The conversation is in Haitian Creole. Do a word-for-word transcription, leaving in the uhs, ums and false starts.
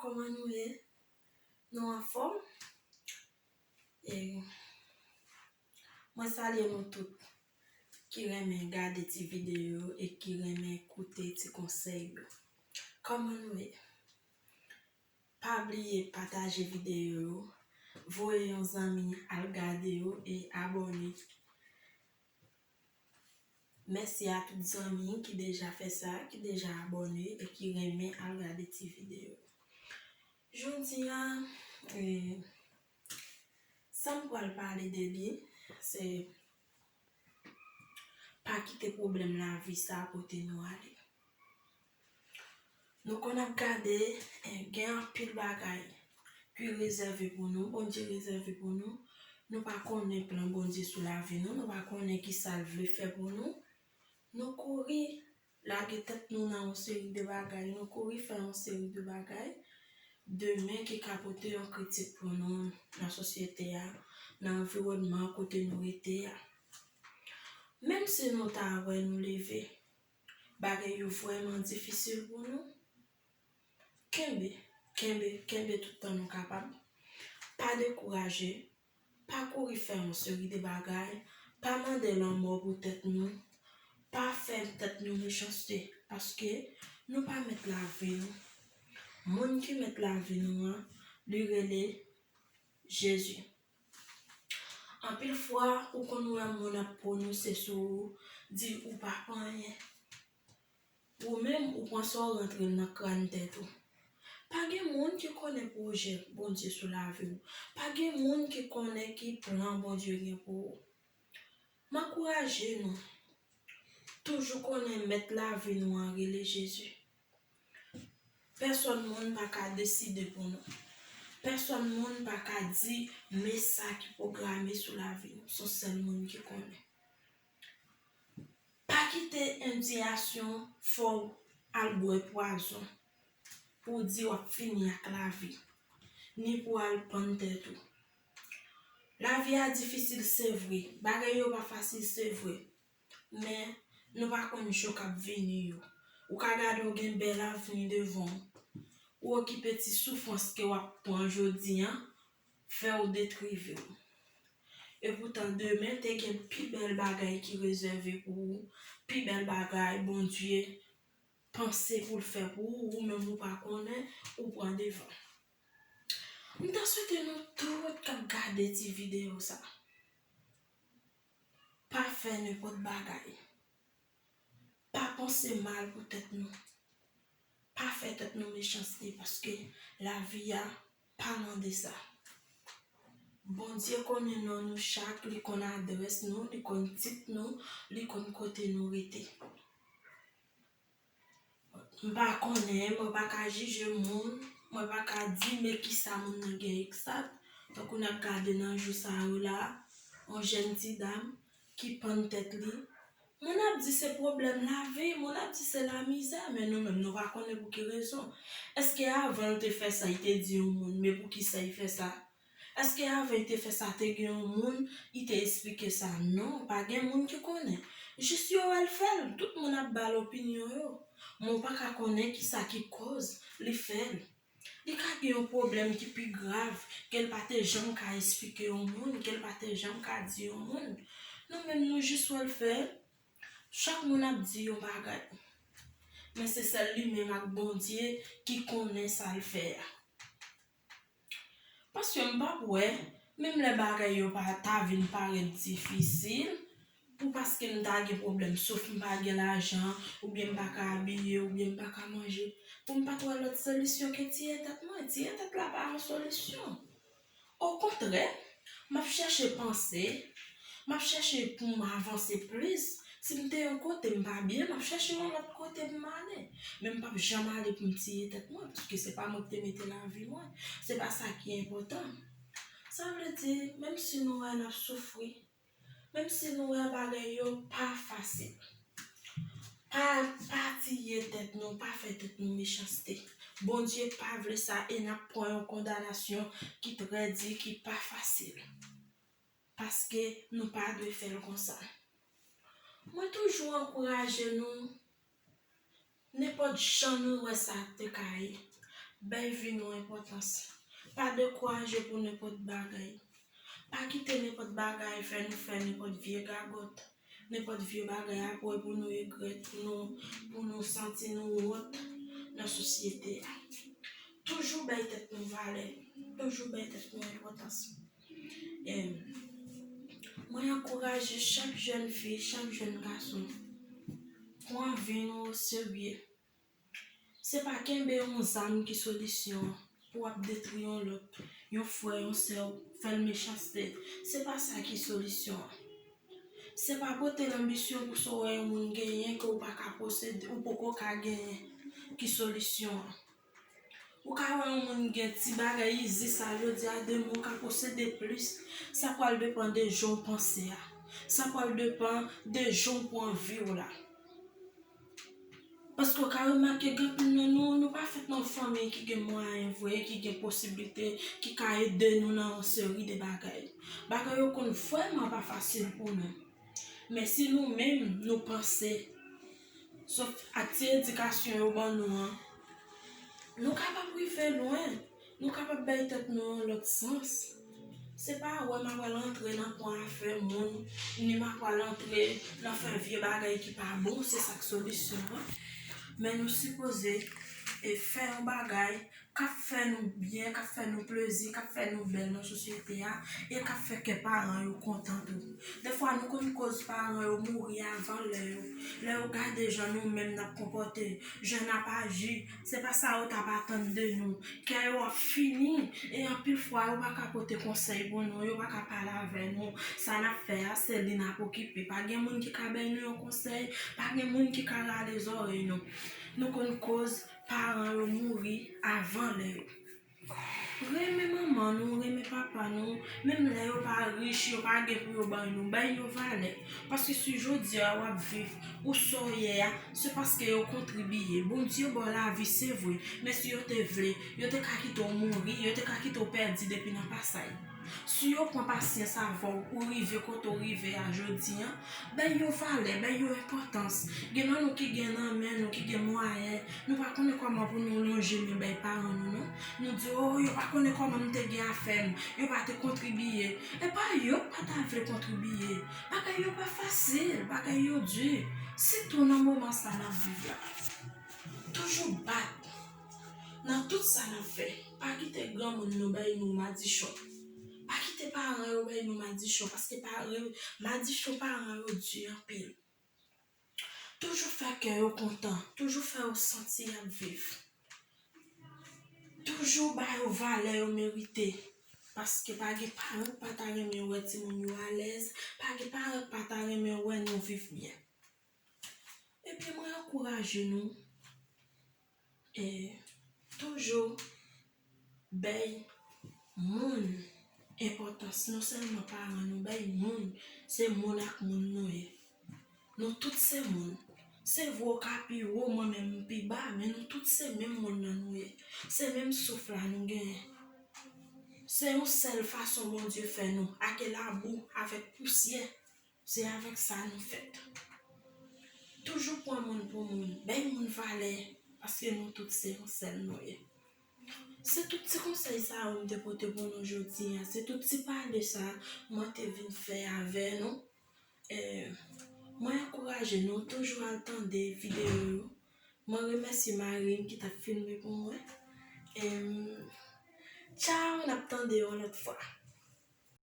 Kòman nou ye? Nou anfòm? E mwen salye nou tout ki renmen gade ti videyo yo e ki renmen koute ti konsèy yo. Kòman nou ye? Pa bliye pataje videyo yo, voye yon zanmi al gade yo e abòne. Mèsi a tout zanmi ki deja fè sa, ki deja abòne e ki renmen al gade ti videyo. Jodi a, eh, sa m pral pale de li, se pa kite pwoblèm lavi sa pote nou ale. Nou konn ap gade, eh, gen anpil bagay ki rezève pou nou, Bondye rezève pou nou. Nou pa konnen plan Bondye sou lavi nou, nou pa konnen ki sa l vle fè pou nou. Nou kouri lage tèt nou nan yon seri de bagay, nou kouri fè yon seri de bagay, demen ki ka pote yon kritik pou nou nan sosyete a, nan anviwònman kote nou rete a. Menm si nou ta wè nou leve, bagay yo vrèman difisil pou nou, kenbe, kenbe, kenbe tout tan nou kapab. Pa dekouraje, pa kouri fè yon seri de bagay, pa mande lanmò pou tèt nou, pa fè tèt nou mechanste, paske nou pa mèt lavi nou. Moun ki mèt lavi nou an, li rele Jezi. Anpil fwa, ou konn wè moun ap pwononse sou ou, di ou pa pou anyen. Ou menm, ou pran sa w rantre l nan kràn tèt ou. Pa gen moun ki konnen pwojè Bondye sou lavi w. Pa gen moun ki konnen ki plan Bondye gen pou ou. M ankouraje nou, toujou konnen mèt lavi nou an rele Jezi. Pèsòn moun pa ka deside pou nou. Pèsòn moun pa ka di men sa ki pwograme sou lavi nou. Se yon sèl moun ki konnen. Pa kite endiyasyon fè w al bwè pwazon pou w di w ap fini ak lavi, ni pou w al pann tèt ou. Lavi a difisil, se vre. Bagay yo pa fasil, se vre. Men, nou pa konn jou k ap vini yo. Ou ka gade w gen bèl avni devan w. Ou okipe ti soufrans ke w ap pran jodi a, fè w detri vi w. Epoutan, demen te gen pi bèl bagay ki rezève pou ou, pi bèl bagay Bondye panse pou l fè pou ou, ou menm ou pa konnen, ou pran devan. M ta swete nou tout k ap gade ti videyo sa, pa fè nenpòt bagay. Pa panse mal pou tèt nou. Pa fè tèt nou mechanste, paske lavi a pa mande sa. Bondye konnen non nou chak, li konn adrès nou, li konn tit nou, li konn kote nou rete. M pa konnen, mwen pa ka jije moun, mwen pa ka di men kisa moun nan gen egzat. Tankou n ap gade nan jou sa yo la, yon jèn ti dam ki pann tèt li. Moun ap di se pwoblèm lavi, moun ap di se lamizè, men nou menm nou pa konnen pou ki rezon. Èske avan l te fè sa, li te di yon moun, men pou ki sa li fè sa? Èske avan li te fè sa, te gen yon moun, li te esplike sa? Non, pa gen moun ki konnen. Jis yo wè l fè l, tout moun ap ba l opinyon yo. Men w pa ka konnen kisa ki kòz li fè l. Li ka gen yon pwoblèm ki pi grav, ke l pa te janm ka esplike yon moun, ke l pa te janm ka di yon moun. Nou menm nou jis wè l fè l. Chak moun ap di yon bagay. Men se sèl li menm ak Bondye ki konnen sa l fè a. Paske m p ap wè, menm lè bagay yo pa ta vin parèt difisil, pou paske m ta gen pwoblèm souf, m pa gen lajan, oubyen m pa ka abiye, oubyen m pa ka manje, pou m pa t wè lòt solisyon ke tiye tèt mwen. Tiye tèt la pa yon solisyon. Okontrè, m ap chèche panse, m ap chèche pou m avanse plis. Si m te yon kote m pa byen, m ap chèche yon lòt kote pou m ale. Men m p ap janm ale pou m tiye tèt mwen, paske se pa mwen ki te mete lavi mwen. Se pa sa ki enpòtan. Sa vle di, menm si nou wè n ap soufri, menm si nou wè bagay yo pa fasil, pa, pa tiye tèt nou, pa fè tèt nou mechanste. Bondye pa vle sa e n ap pran yon kondanasyon ki trè di, ki pa fasil. Paske nou pa dwe fè l konsa. Mwen toujou ankouraje nou, nenpòt jan nou wè sa te ka ye. Bay vi nou enpòtans. Pa dekouraje pou nenpòt bagay. Pa kite nenpòt bagay fè nou fè nenpòt vye gagòt, nenpòt vye bagay apre pou nou regrèt, pou nou, pou nou santi nou wont nan sosyete a. Toujou bay tèt nou valè, toujou bay tèt nou enpòtans. Em, mwen ankouraje chak jèn fi, chak jèn gason, pran vi nou oserye. Se pa kenbe yon zam ki solisyon an pou w ap detwi yon lòt, yon frè, yon sè w, fè l mechanste. Se pa sa ki solisyon an. Se pa pote lanbisyon pou sa w wè yon moun genyen ke w pa ka posede, ou poko ka genyen, ki solisyon an. Ou ka wè yon moun gen ti bagay izi sa jodi a, demen w ka posede plis. Sa pral depann de jan w panse a. Sa pral depann de jan w pran vi w la. Paske w ka remake gen anpil nan nou, nou pa fèt nan yon fanmi ki gen mwayen vre, ki gen posiblite, ki ka ede nou nan yon seri de bagay. Bagay yo konn vrèman pa fasil pou nou. Men si nou menm, nou panse, sof ak ti edikasyon yo ban nou an, nou kapab rive lwen. Nou kapab bay tèt nou yon lòt sans. Se pa wè m ap al antre nan pran afè moun, ni m ap al antre nan fè vye bagay ki pa bon, se sa k solisyon an. Men nou sipoze, e, fè yon bagay k ap fè nou byen, k ap fè nou plezi, k ap fè nou bèl nan sosyete a, e k ap fè kè paran yo kontan tou. Defwa, nou konn koz paran yo mouri avan lè yo. Lè yo gade jan nou menm n ap konpòte, jan n ap aji, se pa sa yo t ap atann de nou. Kè yo ap fini, e anpil fwa, yo pa ka pote konsèy pou nou, yo pa ka pale avè nou. Sa n ap fè a, se li n ap okipe. Pa gen moun ki ka bay nou yon konsèy, pa gen moun ki ka rale zòrèy nou. Nou konn koz paran yo mouri avan lè yo. Renmen manman nou, renmen papa nou, menm lè yo pa rich, yo pa gen pou yo bay nou, bay yo valè. Paske si jodi a w ap viv, ou sa w ye a, se paske yo kontribiye. Bondye ba w lavi, se vre, men si yo te vle, yo te ka kite w mouri, yo te ka kite w pèdi depi nan pasay. Si yo pran pasyans avè w, ou rive kote w rive a jodi a, bay yo valè, bay yo enpòtans. Gen nan nou ki gen nan men nou, ki gen mwayen, nou pa konnen kòman pou nou lonje men bay paran nou, non. Nou di, "O, yo pa konnen kòman m te gen afè m, yo pa te kontribiye." E pa yo k pa ta vle kontribiye. Bagay yo pa fasil, bagay yo di. Sitou nan moman sa n ap viv la. Toujou bat nan tout sa n ap fè. Pa kite granmoun nou bay nou madichon. Pa kite paran yo bay nou madichon, paske pa, madichon paran yo di anpil. Toujou fè kè yo kontan, toujou fè yo santi y ap viv. Toujou ba yo valè yo merite, paske pa gen paran k pa ta renmen wè timoun yo alèz, pa gen paran k pa ta renmen wè nou viv byen. Epi mwen ankouraje nou, e, toujou bay moun enpòtans, non sèlman paran nou, bay moun, se moun ak moun nou ye. Nou tout se moun. Se vre w ka pi wo, mwen menm m pi ba, men nou tout se menm moun nan nou ye. Se menm souf la nou genyen. Se yon sèl fason Bondye fè nou, ake labou avèk pousyè. Se avèk sa nou fèt. Toujou pran moun pou moun, bay moun valè, paske nou tout se yon sèl nou ye. Se tout ti konsèy sa yo m te pote pou nou jodi a. Se tout ti pale sa mwen te vin fè avè nou. E, mwen ankouraje nou toujou al tande videyo yo. Mwen remèsye mari m ki t ap filme pou mwen. E, tchaw, n ap tande yon lòt fwa.